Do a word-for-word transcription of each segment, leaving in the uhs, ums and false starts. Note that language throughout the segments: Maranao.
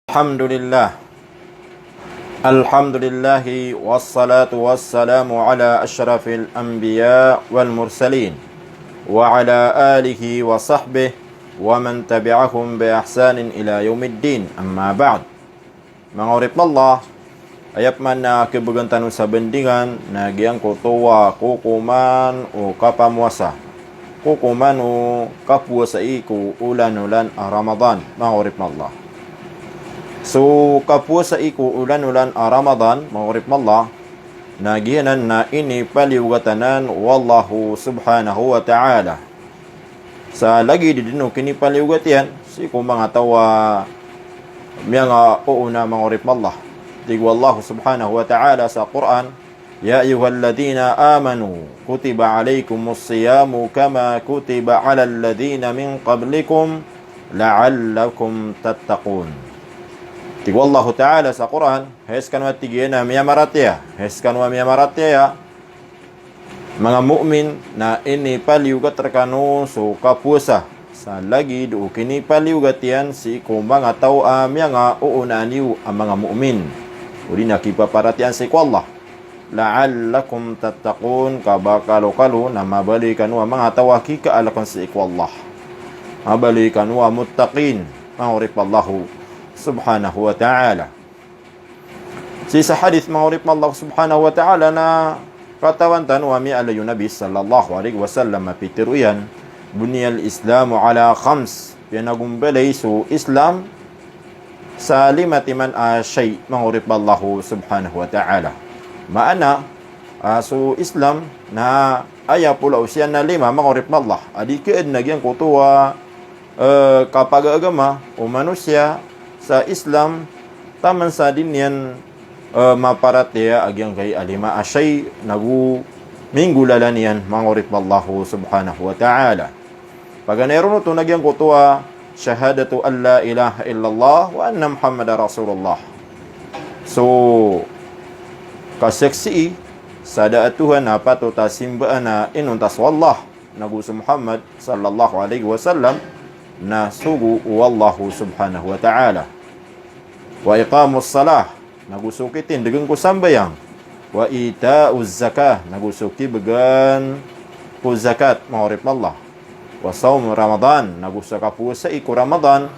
Alhamdulillah. Alhamdulillah, wassalatu wassalamu ala ashrafil anbiya wal mursalin, wa ala alihi wa sahbihi wa man tabi'ahum bi ihsanin ila yawmiddin. Amma ba'd. Manga oripn o Allah, aya pman a khabgan tano sa bandingan na giyangkoto a kokoman o kapamowasa, kokoman o kapowasai ko olan-olan a Ramadan, manga oripn o Allah. So kapowasai ko olan-olan a Ramadan, manga oripn o Allah, na giyanan na inipaliyogat anan o Allahu subhanahu wa ta'ala. Sa lagid dn o kinipaliyogat iyan sii ko manga taw a miyangaoona, manga oripn o Allah. Tig o Allah subhanahu wa ta'ala sa Qur'an, "Ya ayyuhalladhina amanu kutiba alaykumus siyamu kama kutiba alal ladhina min qablikum la'allakum tattaqun." Tig o Allah ta'ala sa Qur'an, "Hay skano a," tig iyan, "a miyamaratiyaya, hay skano a miyamaratiyaya, manga mu'min, na inipaliyogat rkano so kapowasa sa lagid o kinipaliyogat iyan sii ko manga taw a miyangaoona niyo a manga mu'min, odi na kipaparatiyayaan sii ko Allah. La'allakum tattaqun, ka ba kalokalo na mabaloy kano a manga taw a kikaalkn sii ko Allah. Mabaloy kano a muttaqin," manga oripn o Allah subhanahu wa ta'ala. Sii sa hadith, manga oripn o Allah subhanahu wa ta'ala, na katawan tano a miyaaloy o Nabi sallallahu alayhi wasallam a pitharo iyan, "Buniyal Islamu ala khams." Piyanagombaloy so Islam sa lima timan a shay, manga oripn o Allah subhanahu wa ta'ala. Maana, ah, so Islam na aya polaos iyan na lima, manga oripn o Allah. A di kaadn a giyangkoto a eh, kapagaagama o manosiya sa Islam taman sa di niyan, eh, maparatiyaya a giyangkai a lima a shay nago minggolalan iyan, manga oripn o Allah subhanahu wa ta'ala. Paganay ron oto na giyangkoto a shahadatu an la ilaha illallah wa anna Muhammadar Rasulullah. So kasaksii sa da a Tuhan a patot a simbaan a inonta so Allah nago so Muhammad sallallahu alayhi wasallam, na sogo o Allah subhanahu wa ta'ala. Wa iqamus salah, nago so kitindgn ko sambayang. Wa ita'uz zakah, nago so kibgan ko zakat, manga oripn o Allah. Wa sawm Ramadan, nago so kapowasai ko Ramadan.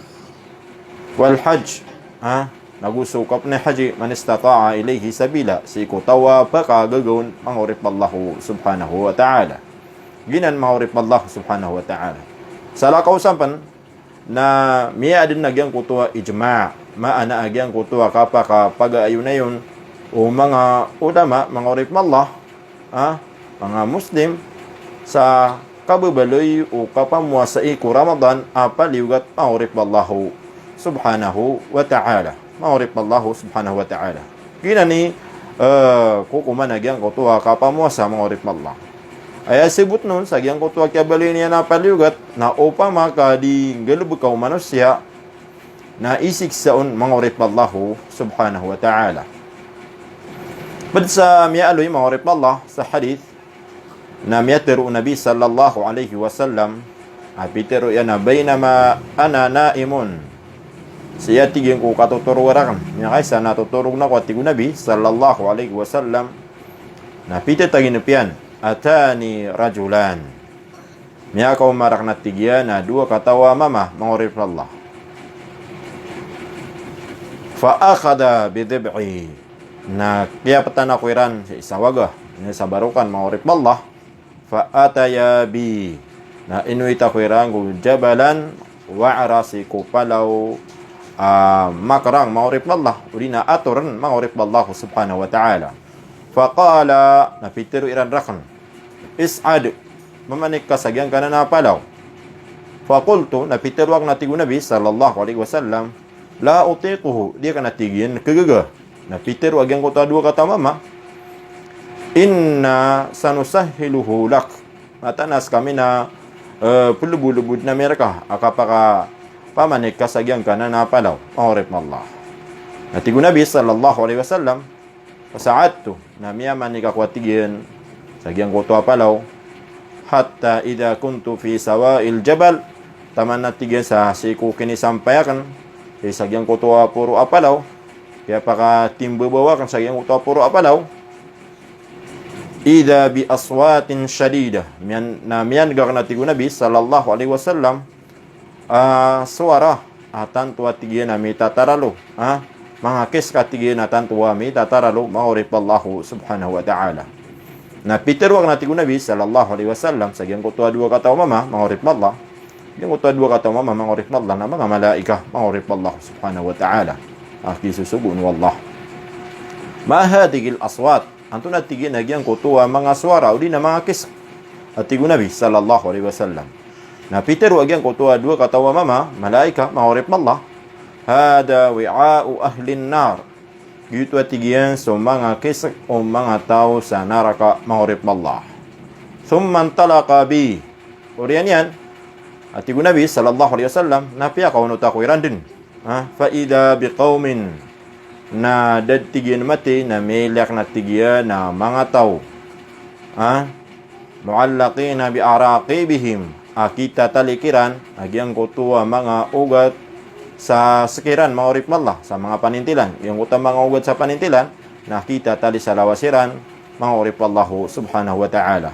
Wal hajj, ha? Nago so kapnay haji, man istata'a ilayhi sabila, sii ko taw a pakagagaon, manga oripn o Allah subhanahu wa ta'ala. Giyanan, manga oripn o Allah subhanahu wa ta'ala. Salakaw sampn na miyaadn a giyangkoto a ijma', maana a giyangkoto a kapakapagaayonayon o manga ulama, manga oripn o Allah, ah, manga Muslim, sa kababaloy o kapamowasai ko Ramadan a paliyogat, manga oripn o Allah subhanahu wa ta'ala. Manga oripn o Allah subhanahu wa ta'ala. Giyanan i, eh, kokoman a giyangkoto a kapamowasa, manga oripn o Allah. Aya sabot on sa giyangkoto a kiyabaloy niyan a paliyogat, na opama ka di nggalbka o manosiya, na isiksa on, manga oripn o Allah subhanahu wa ta'ala. Pd sa miyaaloy, manga oripn o Allah, sa hadith, na miyatharo o Nabi sallallahu alayhi wasallam, a pitharo iyan a, "Baynama ana na'imun." Sii a tig iyan ko katotorog rakn, miyakaisa na totorog ako, a tig o Nabi sallallahu alayhi wasallam, na pithataginp iyan, "Atani rajulan." Miyakaoma rakn, a tig iyan, a dowa kataw a mama, manga oripn o Allah. Fa akhadha bi dhib'i. Na kiyaptan ako iran sa isa waga, na isa barokan, manga oripn o Allah. Fa ataya bi. Na inowit ako iran ko jabalan wa'ra, sii ko palaw a makrang, manga oripn o Allah. Odi na atorn, manga oripn o Allah subhanahu wa ta'ala. Fa qala, na pitharo iran rakn, "Is'ad, mamanik ka sa giyangkanan a palaw." Fa qultu, na pitharo akn, a tig o Nabi sallallahu alayhi wasallam, "La utiquhu," di akn, a tig iyan, kagaga. Na pitharo a giyangkoto a dowa kataw a mama, "Inna sanusahhiluhu lak." Mataan a skami na, eh, plbolbod ami rka a kapakapamanik ka sa giyangkanan a palaw, manga oripn o Allah. Na tig o Nabi sallallahu alayhi wasallam, "Fasa'adtu," na miyamanik ako, a tig iyan, sa giyangkoto a palaw, "hatta idha kuntu fi sawa'il jabal," taman, a tig iyan, sa sii ko kinisampay akn Kay sa giyangkoto a poro a palaw, kiyapakatimbabawakn sa giyangkoto a poro a palaw. Idha bi aswatin shadidah. Miyan, na miyan'g akn, a tig o Nabi sallallahu alaihi wasallam, a sowara a tanto a tig iyan a mitataralo, a manga kisk a tig iyan a tanto a mitataralo, manga oripn o Allah subhanahu wa ta'ala. Na pitharo akn, a tig o Nabi sallallahu alaihi wasallam, sa giyangkoto a dowa kataw a mama, manga oripn o Allah. Giyangkoto a dowa kataw a mama, manga oripn o Allah, na manga malaika, manga oripn o Allah subhanahu wa ta'ala, a kisosogoon o Allah. Ma hadhihil aswat. Antonaa, tig iyan, a giyangkoto a manga sowara odi na manga kisk, a tig o Nabi sallallahu alaihi wasallam. Na pitharo a giyangkoto a dowa kataw a mama, malaika, manga oripn o Allah, hadha wi'a'u ahlin nar. Giyoto, a tig iyan, so manga kisk o manga taw sa naraka, manga oripn o Allah. Thumma intalaqa bi. Oriyan iyan, a tig o Nabi sallallahu alaihi wasallam, na piyakaonot ako iran dn. Ha, fa idha bi qawmin. Na da dn, tig iyan, mati, na miyailay akn, a tig iyan, a manga taw, ha, mu'allaqina bi a'raqibihim, a kitatali kiran a giyangkoto a manga ogat sa sik iran, manga oripn o Allah, sa manga panintilan. Giyangkoto a manga ogat sa panintilan na kitatali sa lawas iran, manga oripn o Allah subhanahu wa ta'ala.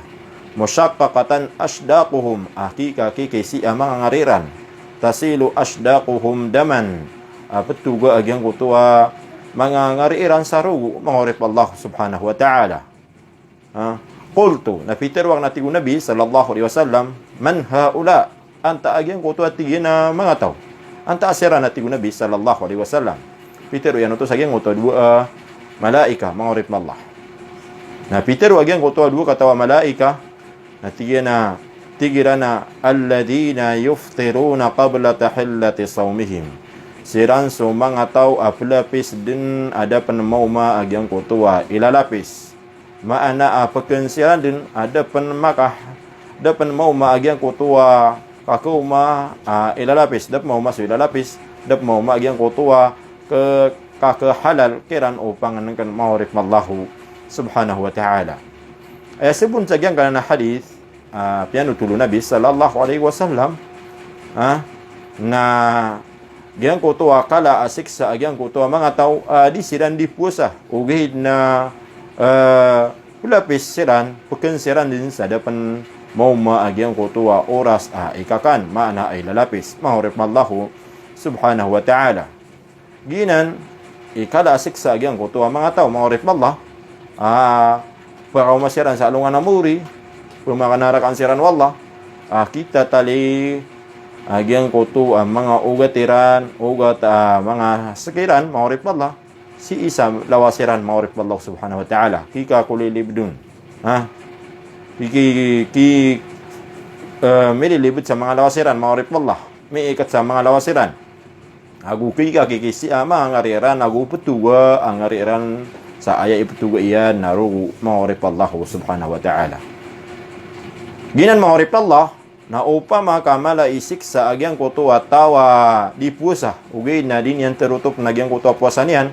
Mushaqqaqatan ashdaquhum, a kikakikisi a manga ngari iran. Tasilu ashdaquhum daman, a pthoga a giyangkoto a manga ngari iran sa rogo, manga oripn o Allah subhanahu wa ta'ala. Ha? Qultu, na pitharo akn, a tig o Nabi sallallahu alaihi wasallam, man haula? Antaa a giyangkoto a, tig iyan, a manga taw? Antaa siran, a tig o Nabi sallallahu alaihi wasallam? Pitharo iyan oto sa giyangkoto a dowa, a, malaika, manga oripn o Allah. Na pitharo a giyangkoto a dowa kataw a malaika, na tig iyan a, tig iran a, alladhina yuftiruna qabla tahillati sawmihim. Siran so manga taw a plapis dn a da pn maoma a giyangkoto a ilalapis. Maana a pkn siran dn a da pn maka, da pn maoma a giyangkoto a kakaoma a ilalapis, da pn maoma so ilalapis, da pn maoma a giyangkoto a ke, kakahalal kiran o pangnngkn, manga oripn o Allah subhanahu wa ta'ala. Aya sabot sa giyangkanan a hadith, a, piyanothol o Nabi sallallahu alaihi wasallam, a, na giyangkoto a kala a siksa a giyangkoto a manga taw a di siran di powasa, ogaid na, a, plapis siran, pkn siran dn sa da pn maoma a giyangkoto a oras a ikakan, maana a ilalapis, manga oripn o Allah subhanahu wa ta'ala. Giyanan i kala a siksa a giyangkoto a manga taw, manga oripn o Allah, a pkaoma siran sa alongan a mori, pmakanarakaan siran o Allah, a kitatali a giyangkoto a manga ogat iran, ogat a manga sik iran, manga oripn o Allah, sii sa lawas iran, manga oripn o Allah subhanahu wa ta'ala. Kikakolilibd on. Ha? Ki, ki, ki, e, mililibd sa manga lawas iran, manga oripn o Allah. Miikat sa manga lawas iran. Ago kikakikisi a manga ngari iran, ago pthoga a ngari iran sa aya ipthoga iyan na rogo, manga oripn o Allah subhanahu wa ta'ala. Giyanan, manga oripn o Allah, na opama ka mala i siksa a giyangkoto a taw a di powasa, ogaid na di niyan tarotop na giyangkoto a powasa niyan,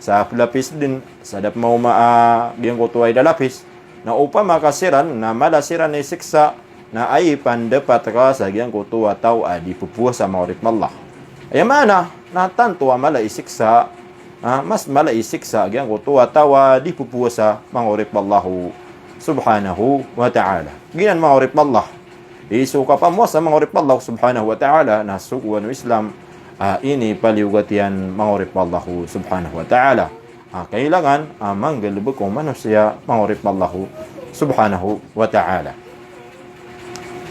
sa plapis dn, sa da pn maoma a giyangkoto a ilalapis, na opama ka siran na mala siran i siksa, na aya pandapat ka sa giyangkoto a taw a di ppowasa, manga oripn o Allah. Aya maana na tanto a mala i siksa, a, mas mala i siksa a giyangkoto a taw a di ppowasa, manga oripn o Allah subhanahu wa ta'ala. Giyanan, manga oripn o Allah, i so kapamowasa, manga oripn o Allah subhanahu wa ta'ala, na sogoan o Islam a inipaliyogat iyan, manga oripn o Allah subhanahu wa ta'ala. A, kailangan a manggalbk o manosiya, manga oripn o Allah subhanahu wa ta'ala.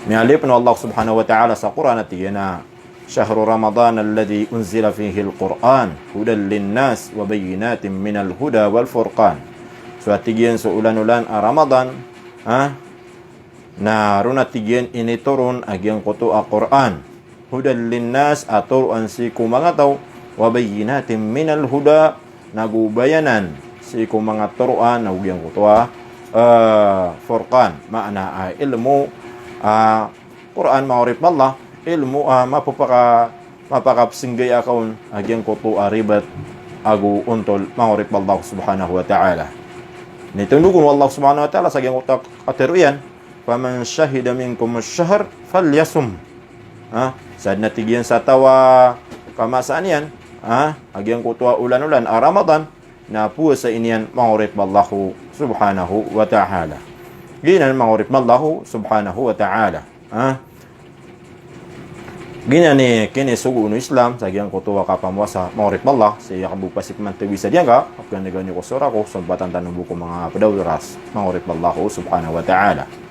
Miyaaloy pn o Allah subhanahu wa ta'ala sa Qur'an a tig iyan a, shahru Ramadan alladhi unzila fihil Qur'an hudan linnas wa bayyinatin minal huda wal furqan. So, a tig iyan, so olan-olan a Ramadan, ha, na ron, a tig iyan, initoron a giyangkoto a Qur'an hudan linnas, a toroan sii ko manga taw, wa bayyinatin minal huda, nago bayanan sii ko manga toroan, nago giyangkoto a, e, furqan, maana a ilmo a Qur'an, manga oripn o Allah, ilmo a mapapaka, mapakapsnggay a kaon a giyangkoto a ribat ago ontol, manga oripn o Allah subhanahu wa ta'ala. Initondog on o Allah subhanahu wa ta'ala sa giyangkoto a katharo iyan, faman shahida minkumu shahr falyasum. Ha? Sa dn, a tig iyan, sa taw a kamasaan iyan ah, a giyangkoto a olan-olan a Ramadan, na powasa iyan manga oripen o Allah subhanahu wa ta'ala. Giyanan manga oripen o Allah subhanahu wa ta'ala. Ah. Giyanan i kinisogo o Islam sa giyangkoto a kapamowasa manga oripen o Allah, sii ko bo pasipmantawisa diyangka, a piyandagaw niyo ko sora ko, sompatan tano bo ko manga pd a oras, manga oripen o Allah subhanahu wa ta'ala.